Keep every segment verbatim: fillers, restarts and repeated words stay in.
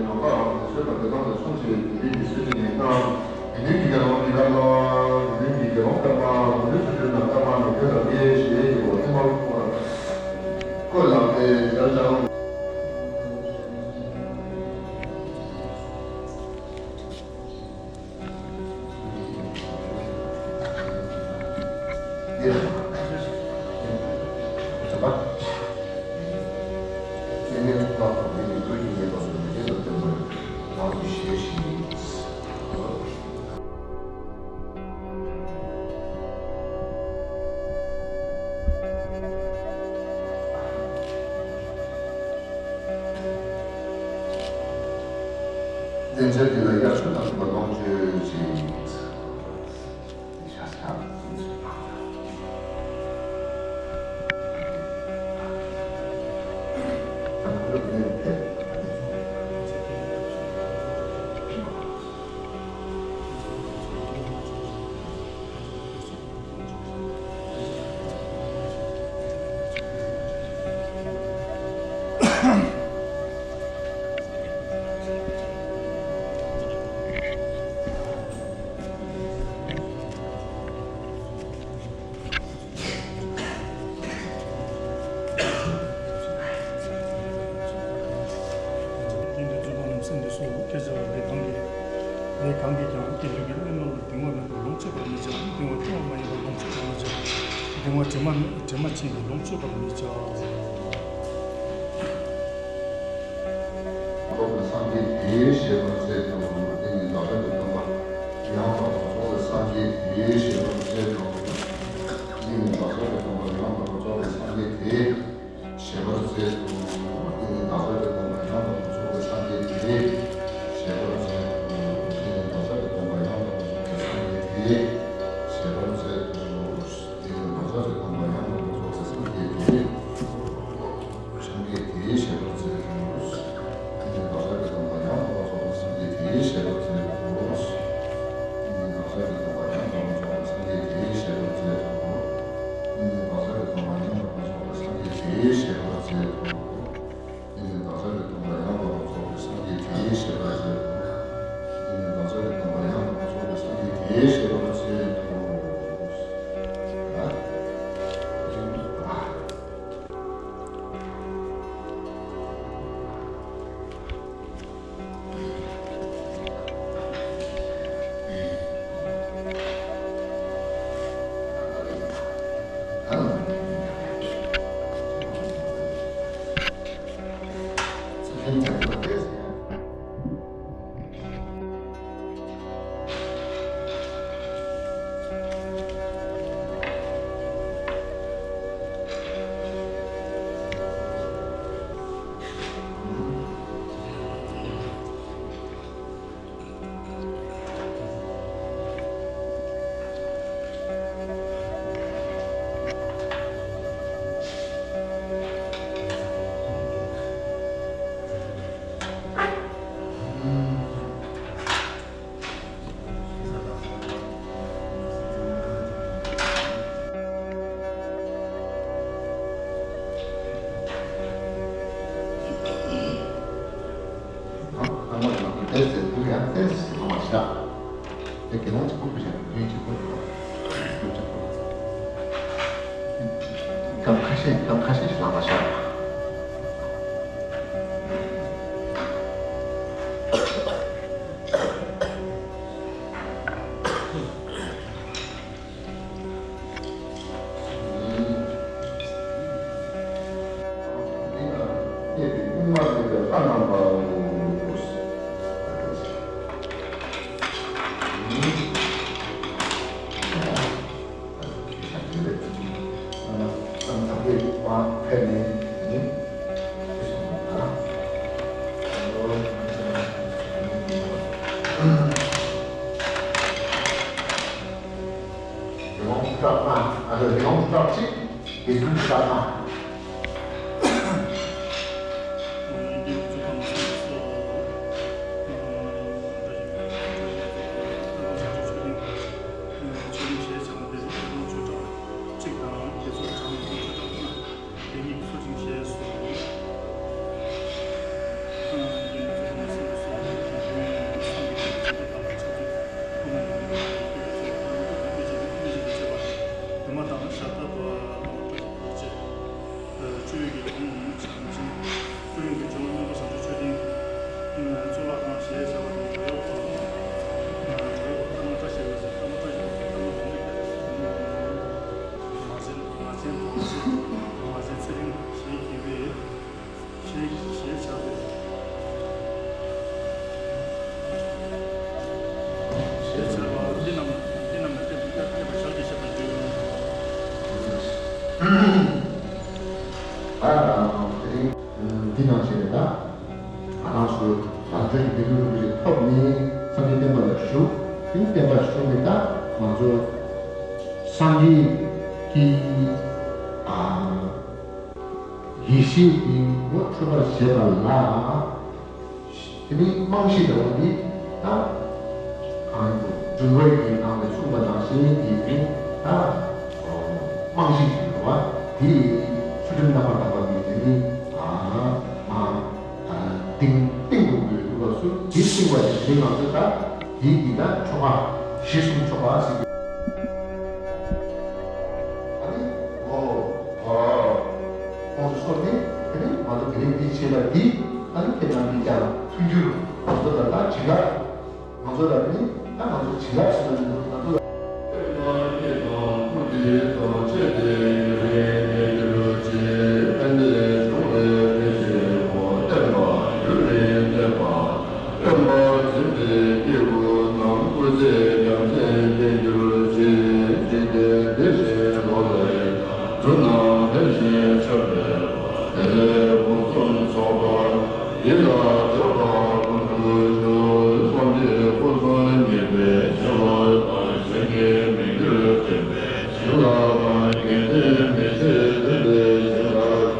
ནང་པ་རང་ལས་བཟོད་པ་དེ་དག་ལས་མཚོན་བྱེད་དེ་དེ་ཡི་སྲོལ་ཅན་ཡིན་ན། དགེ་འདུན་གྱི་དགེ་སློང་མི་དགའ་ལ། དགེ་འདུན་གྱི་དགེ་སློང་དམ་པ་ལོངས་སྤྱོད་ཆོ་འཕྲུལ་ན་དམ་པ་མི་དགོས་ལ་ལས་ཞེས་ཡོད་པ་ཐེངས་མ་བཀོད་ལ་དེ་ལྟར་ཀྱང་། བསྟན་བྱ་འདི་ལ་དབྱར་ཆོས་དང་མཐུན་པར་ལོངས་སྤྱོད་ཅིང་། ལས་གང་གིས་ཀྱང་དེ་ལུས་ཀྱི་གནས་རྣམས་ལ་གདིང་བ་མེད་པར་ལོངས་སྤྱོད་པར་མི་བྱ། གདིང་བ་ཅུང་མ་ཡིན་པར་ལོངས་སྤྱོད་པར་མི་བྱ། གདིང་བ་དྲི་མ་དྲི་མ་ཅན་གྱིས་ལོངས་སྤྱོད་པར་མི་བྱ། ཚོགས་ཀྱི་སངས་རྒྱས་དེས་ཞེས་པར་མཛད་དོ། དེ་ནི་བདག་ཅག་གི་སྟོན་པ་ཡང་དག་པར་རྫོགས་པའི་སངས་རྒྱས་དེས་ཞེས་པར་མཛད་དོ། དེ་ནི་བདག་ཅག་གི་སྟོན་པ་ཡང་དག་པར་རྫོགས་པའི་སངས་རྒྱས་དེས། ཞེས་པར་མཛད་དོ། དེ་ནི་བདག་ཅག་གི་སྟོན་པ་ཡང་དག་པར་རྫོགས་པའི་སངས་རྒྱས་དེས། ཞེས་པར་མཛད་དོ། དེ་ནི་བདག་ཅག་གི་སྟོན་པ་ཡང་དག་པར་རྫོགས་པའི་སངས་རྒྱས་དེས། ཞེས་པར་མཛད་དོ། དེ་ནི་བདག་ཅག་གི་སྟོན་པ་ཡང་དག་པར་རྫོགས་པའི་སངས་རྒྱས་དེས། སངས་རྒྱས་དེས་ཞེས་པར་མཛད་དོ། དེ་ནི་བདག་ཅག་གི་སྟོན་པ་ཡང་དག་པར་རྫོགས་པའི་སངས་རྒྱས་དེས་ཞེས་པར་མཛད་དོ། དེ་ནི་བདག་ཅག་གི་སྟོན་པ་ཡང་དག་པར་རྫོགས་པའི་སངས་རྒྱས་དེས་ཞེས་པར་མཛད་དོ། དེ་ནི་བདག་ཅག་གི་སྟོན་པ་ཡང་དག་པར་རྫོགས་པའི་སངས་རྒྱས་དེས་ཞེས་པར་མཛད་དོ། དེ་ནི་བདག་ཅག་གི་སྟོན་པ་ཡང་དག་པར་རྫོགས་པའི་སངས་རྒྱས་དེས་ཞེས་པར་མཛད་དོ། དེ་ནི་བདག་ཅག་གི་སྟོན་པ་ཡང་དག་པར་རྫོགས་པའི་སངས་རྒྱས་དེས་ཞེས་པར་མཛད་དོ། སྐབས་ཁ་ཤས་སྐབས་ཁ་ཤས་ཤིག་ལངས་པ་ཤར། ལོངས་སྤྲོ་ན། ཨ་ལོ་ལོངས་སྤྲོ་ཅིག་དགེ་འདུན་སྤྲོ་ན། དེ་ནང་བཞིན་རེད་ད། ང་རང་ཚོ་རང་བྱུང་གི་དགེ་འདུན་རིན་པོ་ཆེ་ཐོབ་ནས་སངས་རྒྱས་བསྟན་པ་ལ་ཞུགས། དེ་བསྟན་པ་ཞུགས་ནས་ད་ང་ཚོ་སངས་རྒྱས་ཀྱི་ཨ་ཡེ་ཤེས་ཀྱི་ངོ་འཕྲོད་པར་བྱེད་པ་ལ། དེ་ནི་རྨང་གཞི་འདྲ་བོ་འདི་ད་གང་ཡིན་འགྲུལ་བའི་གི་ནང་ནས་གསུངས་པ་ནང་བཞིན་གྱི་ནི་ད་རྨང་གཞི་ཞིག་འདུག་བ། དེ་ཚུལ་ཁྲིམས་རྣམ་པར་དག་པ་གི་དེ་ནི་ཨ་མ་ཨ་གཏིང་གཏིང་དུ་འགོད་འདུག་བ། སུ་དེ་གསུངས་པ་དེ་དེ་ནི་ང་ཚོ་ད་དེ་གི་ད་ཆོ་ག་གཞི་གསུམ་ཆོ་ག་ཟེར་གི། ཨ་ནི་ཨོ་ཨ་ཁོང་ཚོ་ཚོ་ནི་དེ་ནི་ང་ཚོ་དེ་རིང་འདི་བྱེད་པ་འདི་ཨ་ནི་ཁྱེད་རྣམས་ཀྱིས་ཀྱང་མཐུན་འགྱུར་ང་ཚོ་ལ་ད་བྱིན་རླབས། ང་ཚོ་ལ་ནི་ད་ང་ཚོ་བྱིན་རླབས་ཟེར་ན་ནི་ང་ཚོ་ལ། འདི་ལ་འདོད་པ་ཀུན་འགྲུབ་ཤོག། སངས་རྒྱས་སྐུ་གསུམ་ཉིད་པའི་བྱིན་རླབས་དང་། སངས་རྒྱས་མི་འགྱུར་བརྟན་པའི་བྱིན་རླབས་དང་། དགེ་འདུན་མི་ཕྱེད་ལྡན་པའི་བྱིན་རླབས།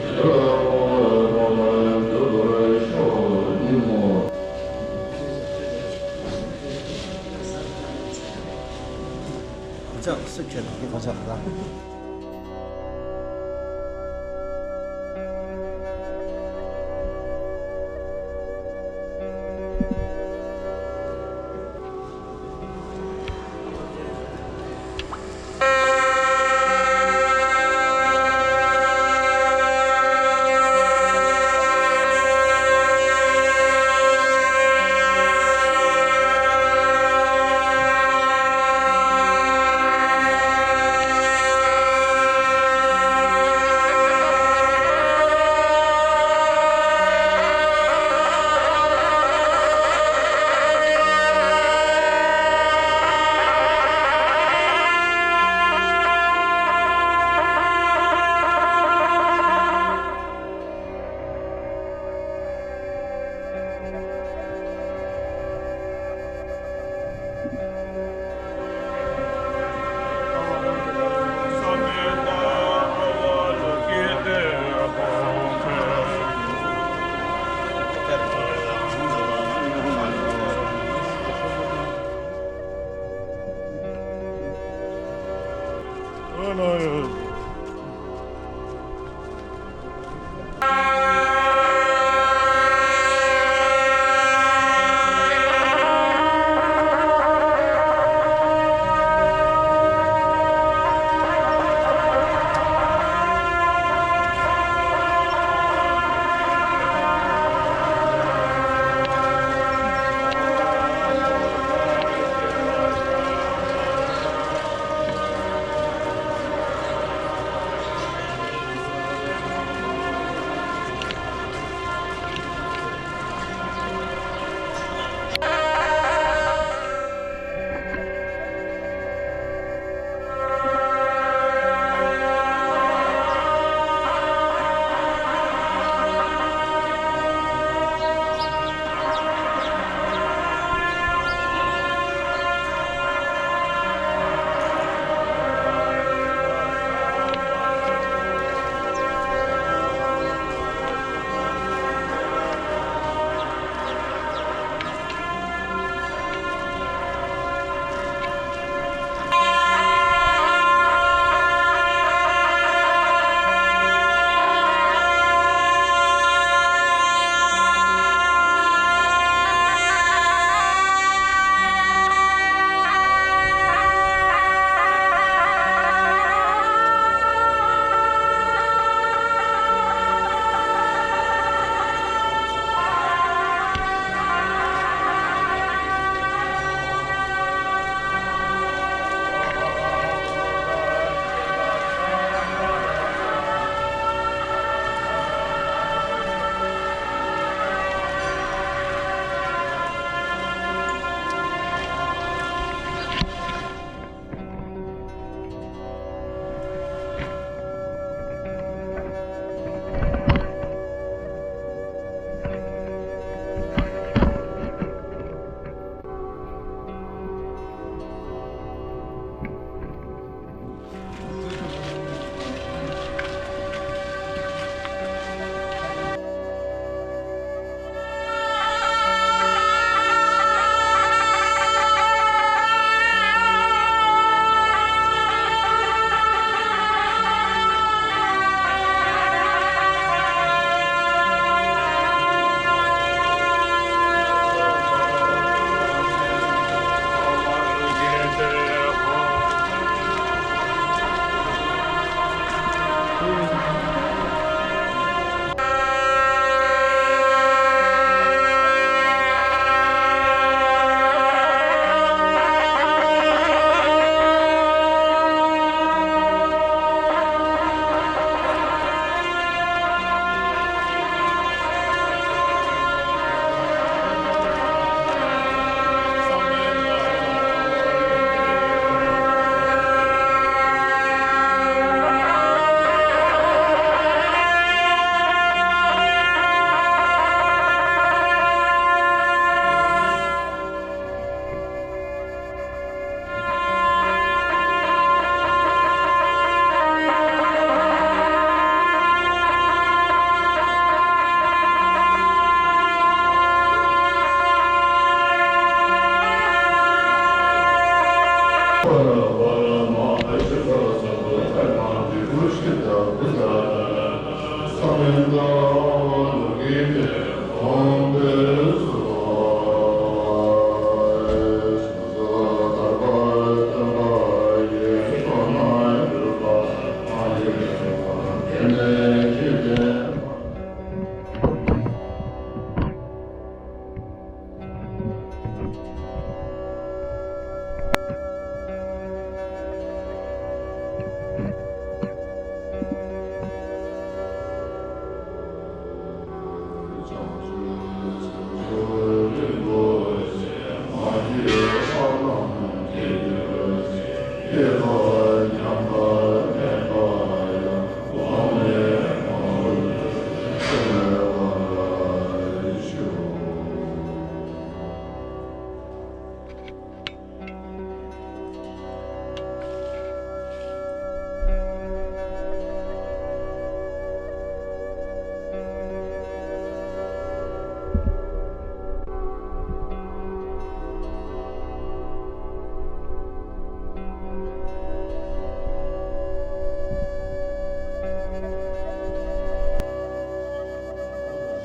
ཞི་ལྷག་སྤོང་བའི་སྨོན་ལམ་འགྲུབ་པར་ཤོག། ཉིན་མོ། གང་ཆགས་སུ་ཁྱེད་རང་གི་གང་ཆགས་ལ།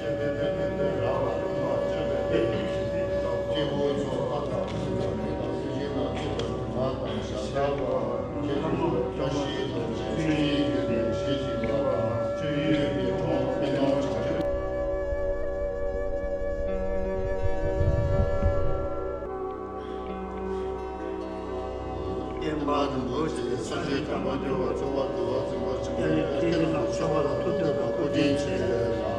བསྟན་པ་རིན་པོ་ཆེ་སངས་རྒྱས་བསྟན་པ་འགྱུར་བ་འཚོ་བ་འདུལ་བ་འཛིན་པ་ཆེན་པོ་ཡང་བསྐྱར་ལམ་ཆོས་པ་ལ་ཐུགས་འདོད་པ་སྐུ་དྲིན་ཆེ་ལ།